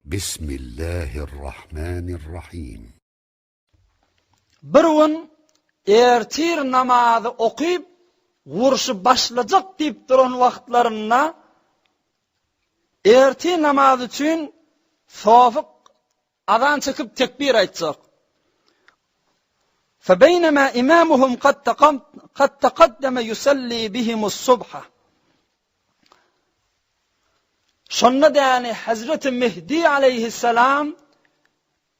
Bismillahirrahmanirrahim. Bir gün ertir namazy okyp, urşy başlajak diýip duran wagtlarynda, ertir namazy üçin sofyk azan çekip tekbir aýtjak. Febeýnema imamuhum kad taqaddama yusalli bihimus subha. Şonda däni Hazreti Mehdi aleýhissalam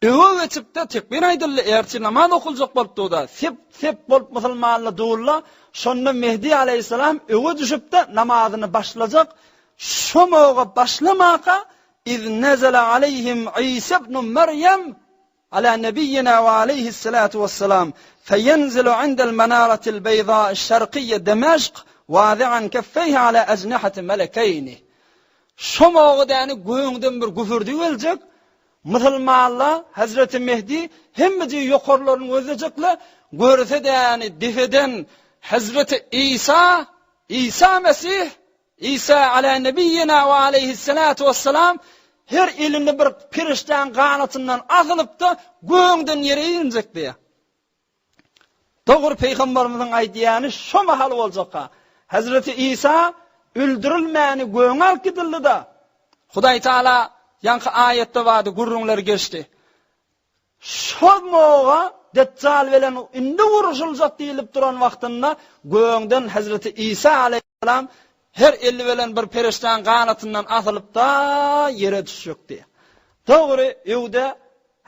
öňe geçipde tekbir aýdyldy, ertir namaz okuljak bolup durda, sep sep bolup musulmanlar durla, şonda Mehdi aleýhissalam öňe düşüpde namazyny başlajak, şo moga başlamaka iz nezele aleýhim Isa ibn Merýem Ala nebiýina we aleýhissalatu wessalam, feýenzilu indel menaratil beýzai şerkiýe Demeşk, wazi'an keffeýhi ala ejnihati melekeýni. Şo mowgudäni göňden bir güpürdi geljek, musulmanlar Hezreti Mehdi hemmejigi ýokarlaryny gözlejekler, görse däni depeden Hezreti Isa, Isa Mesih, Isa ala nebiýina we aleýhissalatu wessalam her elinde bir perişdäň ganatyndan asylypda göňden ýere injek diýýär. Dogry pygamberimiziň aýdýany şo mahal boljakka. Hezreti Isa öldürilmäni göňe alyp gidildi-da. Hudaý Taala ýaňky aýatda bardy gürrüňler geçdi. Şol moga Deçjal bilen indi uruşyljak diýlip duran wagtynda göňden Hezreti Isa aleýhissalam her eli bilen bir perişdäň ganatyndan asylyp-da ýere düşjekdi. Dogry, öwde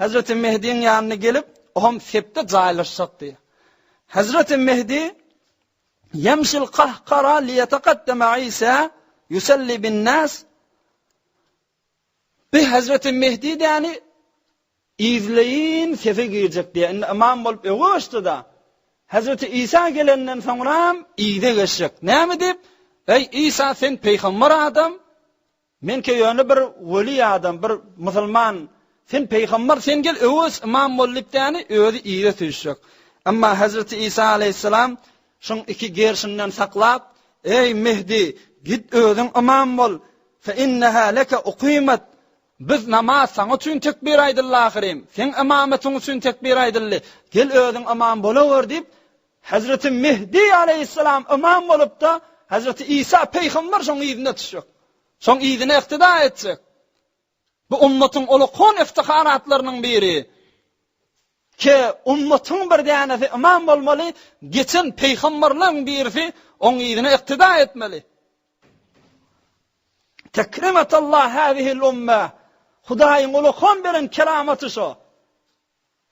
Hezreti Mehdiň ýanyna gelip, oam sepde jaýlaşjakdy. Hezreti Mehdi Ýemşil kahkara liýetekaddeme Isa ýuselli bin-nas Bi Hezreti Mehdi däni yzleýin sefe girjek diýýär. Indi ymam bolup öňe geçdi-da. Hezreti Isa gelenden soňram yza geçjek. Näme diýip? Eý Isa sen peýgamber adam, menkä ýöne bir weli adam, bir musulman. Sen peýgamber, sen gel öňe geç, ymam bol diýip däni özi yza süýşjek. Emma Hezreti Isa aleýhissalam şuň iki gerşinden saklap, Eý Mehdi, git özüň ymam bol, Fe inneha leke ukymet, Biz namaz saňa üçin tekbir aýdyldy ahyryn, seň ymamatyň üçin tekbir aýdyldy, gel özüň ymam bolawer diýip, Hezreti Mehdi aleýhissalam ymam bolupda, Hezreti Isa peýgamber şoň yzyna düşjek. Şoň yzyna iktida etjek. Bu ummatyň ulukhan iftiharatlarynyň biri. Ke ummatyň bir dänesi ymam bolmaly, geçen peýgamberleň birisi oň yzyna iktida etmeli. Tekrimetallah hâzihil umme. Hudaýyň ulukan beren keramaty şo.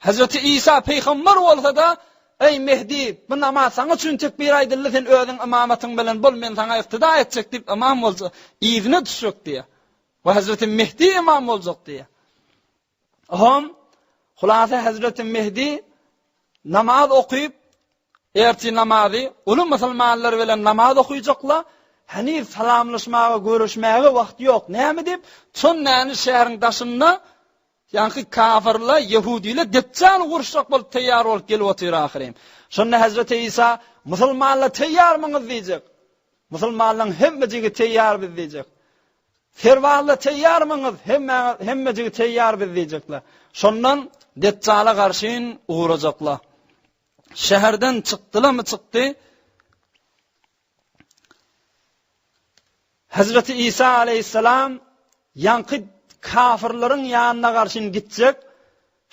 Hezreti Isa peýgamber bolsa-da, Eý Mehdi, bu namaz saňa üçin tekbir aýdyldy, sen özüň ymamatyň bilen bol, men saňa iktida etjek diýip ymam bolsa, yzyna düşjek diýýär. We Hezreti Mehdi ymam boljak diýýär. Hom, hulasa Hezreti Mehdi namaz okyp, ertir namazy uly musulmanlar bilen namaz okyjaklar, heniz salamlaşmaga, görüşmäge wagt ýok. Näme diýip, şon näni şäheriň daşynda ýaňky kafirler, ýehudiler Deçjaly uruşjak bolup teýýar bolup gelip otyr ahyryn. Şonda Hezreti Isa, musulmanlar teýýarmyňyz diýjek. Musulmanlaryň hemmejigi teýýar biz diýjek. Serbazlar teýýarmyňyz? Hemmäňiz, hemmejigi teýýar biz diýjekler. Şondan Deçjala garşyn ugrajaklar. Şäherden çykdylamy çykdy. Hezreti Isa aleýhissalam ýaňky kafirleriň ýanyna garşyn gitjek.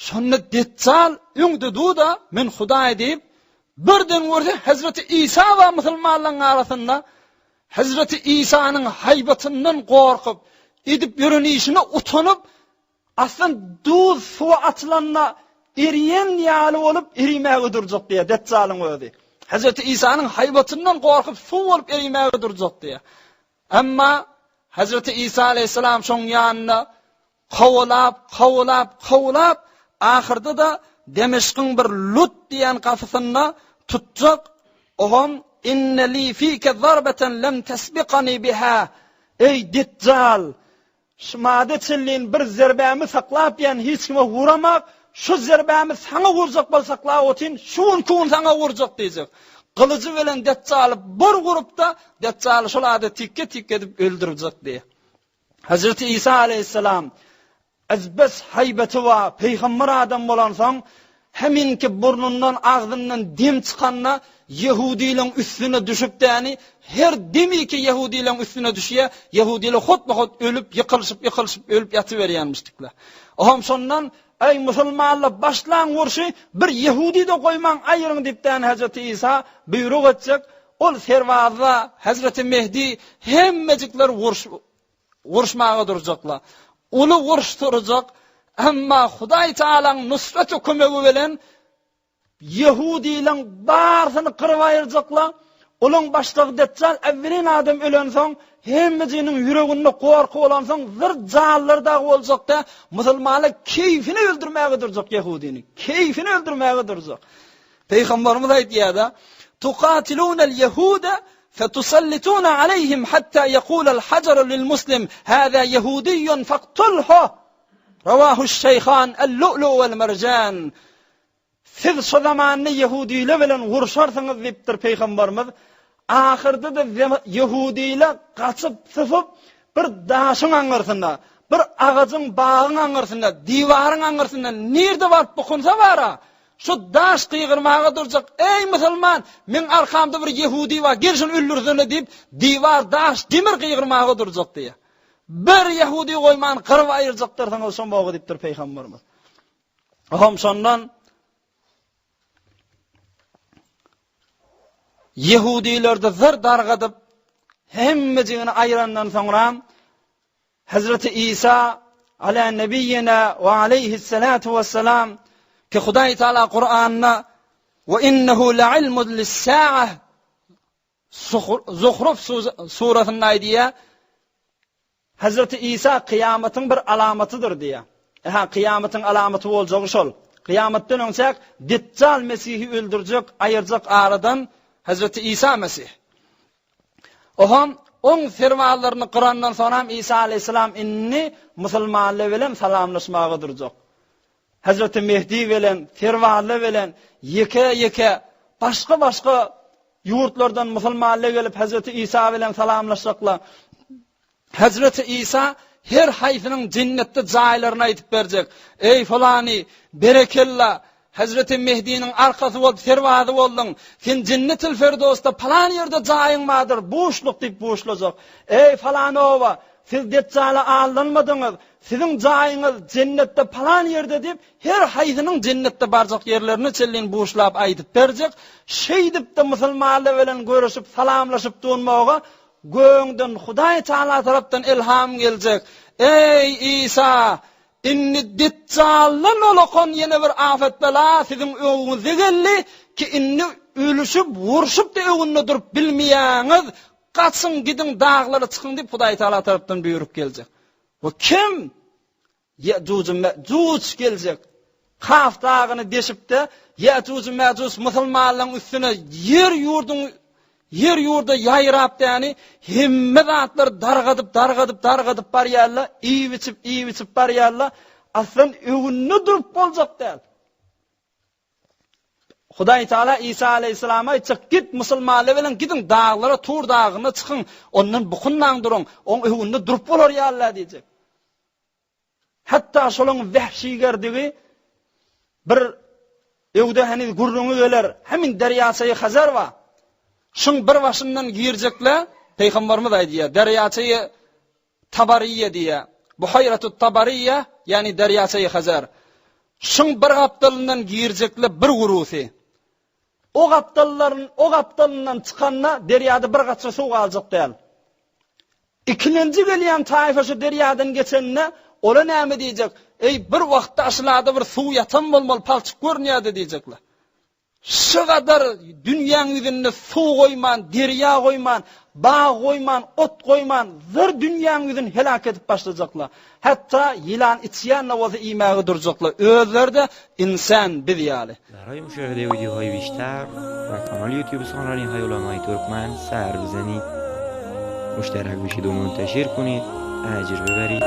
Şonda Deçjal öňde dur-da, men Hudaý diýip, birden görse Hezreti Isa bar musulmanlaryň arasynda. Hezreti Isanyň haýbatyndan gorkup, edip ýören işine utanyp, aslan duz suwa atylanda eriýen ýaly bolup erimäge durjak diýýär Deçjalyň özi. Hezreti Isanyň haýbatyndan gorkup suw bolup erimäge durjak diýýär. Emma Hezreti Isa aleýhissalam şoň ýanynda kowalap, kowalap, kowalap, ahyrda-da Demeşkiň bir Lut diýen gapysynda tutjak, oňam Inne li fike zarbeten lem tesbikani biha, Eý, Deçjal! Şu mada çenlin bir zerbämi saklap ýan hiç kime uramak, şu zerbämi saňa urjak bolup saklap otyryn, şu günki gün saňa urjak diýjek. Gylyjy bilen Deçjaly bir urup-da, Deçjaly şol ada tikge-tikge edip öldürjek diýýär. Hezreti Isa aleýhissalam. Ezbes haýbaty bar, pygamber adam bolansoň, heminki burnundan, agzyndan dem çykanda ýehudylaň üstüne düşüp däni, her demiki ýehudylaň üstüne düşýär, ýehudylar hotba-hot ölüp, ýykylyşyp, ýykylyşyp ölüp ýatyberýänmişdikler. Ohm şondan, Eý, musulmanlar, başlaň urşy, bir ýehudy-da goýmaň, aýyryň diýip däni Hezreti Isa buýruk etjek, ol serbazlar, Hezreti Mehdi, hemmejikler urş, Uruşmaga durjaklar. Uly uruş turjak, emma Hudaý Tagalaň nusraty kömegi bilen ýehudylaň barysyny gyryp aýyrjaklar. Olaň başlygy Deçjal äwwelin adam ölensoň, hemmejiniň ýüreginde gorky bolansoň, zyr janlar dagy boljakda, musulmanlar keýfine öldürmäge durjak ýehudyny. Keýfine öldürmäge durjak. Pygamberimiz aýdýar-da, Tukatilunel ýehude fetusallituna aleyhim hatta yekulel hajaru lil muslim hâzâ yehudiyyun faktulhu. Rawahuş-şeýhan El-lu'lu vel merjan. Siz şo zamanda ýehudiler bilen urşarsyňyz diýipdir pygamberimiz. Ahyrda-da ýehudiler gaçyp sypyp bir daşyň aňyrsynda, bir agajyň, bagyň aňyrsynda, diwaryň aňyrsynda nirde baryp bukunsa bara, Şu daş gygyrmaga durjak, Eý, musulman, meň arkamda bir ýehudi bar, gel şuny öldürsene diýip, diwar, daş, demir gygyrmaga durjak diýýär. Bir ýehudi goýman gyryp aýyrjakdyrsyňyz şo mogy diýipdir pygamberimiz. Ohm şondan ýehudilerde zyr dargadyp, hemmejigini aýyrandan soňra Hezreti Isa, ala nebiýina we aleýhissalatu wessalam, ki Hudaý Taala Kuranda we innehu la'ilmun lis-sa'a Zuhruf surasynda aýdýar, Hezreti Isa kyýamatyň bir alamatydyr diýýär. Aha, kyýamatyň alamaty boljagy şol. Kyýamatdan öňçäk Deçjal Mesihi öldürjek, aýyrjak aradan Hezreti Isa Mesih. Oňam oň serbazlaryny gyrandan soňam Isa aleýhissalam indi musulmanlar bilen salamlaşmaga durjak. Hezreti Mehdi bilen, serbazlar bilen ýeke-ýeke başga-başga ýurtlardan musulmanlar gelip Hezreti Isa bilen salamlaşjaklar. Hezreti Isa her haýsynyň jennetde jaýlaryny aýdyp berjek. Eý falany, berekella, Hezreti Mehdiniň arkasy bolup serbazy bolduň. Sen Jennetil Ferdosda palan ýerde jaýyň bardyr, buşluk diýip buşlajak. Eý falan oba, siz Deçjala aldanmadyňyz. Siziň jaýyňyz jennetde palan ýerde diýip, her haýsynyň jennetde barjak ýerlerine çenlin buşlap aýdyp berjek. Şeýdip-de musulmanlar bilen görüşip, salamlaşyp durmaga Gögden Hudaý Tagala tarapdan ylham geljek, Eý, Isa! Indi Deçjaldan ulakan ýene bir afet-bela siziň öňüňize geldi, ki indi ölüşip, urşup-da öňünde durup bilmeýäňiz, gaçyň, gidiň, daglara çykyň diýip Hudaý Tagala tarapdan buýruk geljek. We kim Ýe'juj Me'juj geljek. Kaf dagyny deşip-de, Ýe'juj Me'juj musulmanlaryň üstüne ýer ýurduň ýer ýurda ýaýrap däni hemme zatlary dargadyp dargadyp dargadyp barýarlar, iýip-içip iýip-içip barýarlar. Aslan öňünde durup boljak däl. Hudaý Taala Isa aleýhissalama aýtjak, git musulmanlar bilen gidiň daglara, Tur dagyna çykyň, ondan bukunmaň duruň, oň öňünde durup bolar ýaly diýjek. Hatda şolaň wähşigerdigi bir öwde heniz gürrüňi geler, hemin derýaçaýy Hazar bar. Şuň bir başyndan girjekle, Pygamberimiz aýdýar, derýaçaýy Tabariýe diýýär. Buhaýratut Tabariýe, ýagny derýaçaýy Hazar. Şuň bir gapdalyndan girjekle bir gurusy. O gapdallaryn, o gapdalyndan çykanda derýada bir gatra suw galjak däl. Ikilenji gelýän taýfa şu derýadan geçende, ola näme diýjek? Eý, bir wagtda aşylada bir suw ýatan bolmaly, palçyk görünýärdi diýjekler. Şu gadar dünýäň ýüzünde suw goýman, derýa goýman, bag goýman, ot goýman, zyr dünýäň ýüzüni heläk edip başlajaklar. Hatda ýylan içýän-de bolsa iýmäge durjaklar. Özleri-de ynsan biz ýaly. برای مشاهده ویدیوهای بیشتر و کانال یوتیوب سخنرانی های علمای ترکمن سر بزنید مشترک بشید و منتشر کنید اجر ببرید.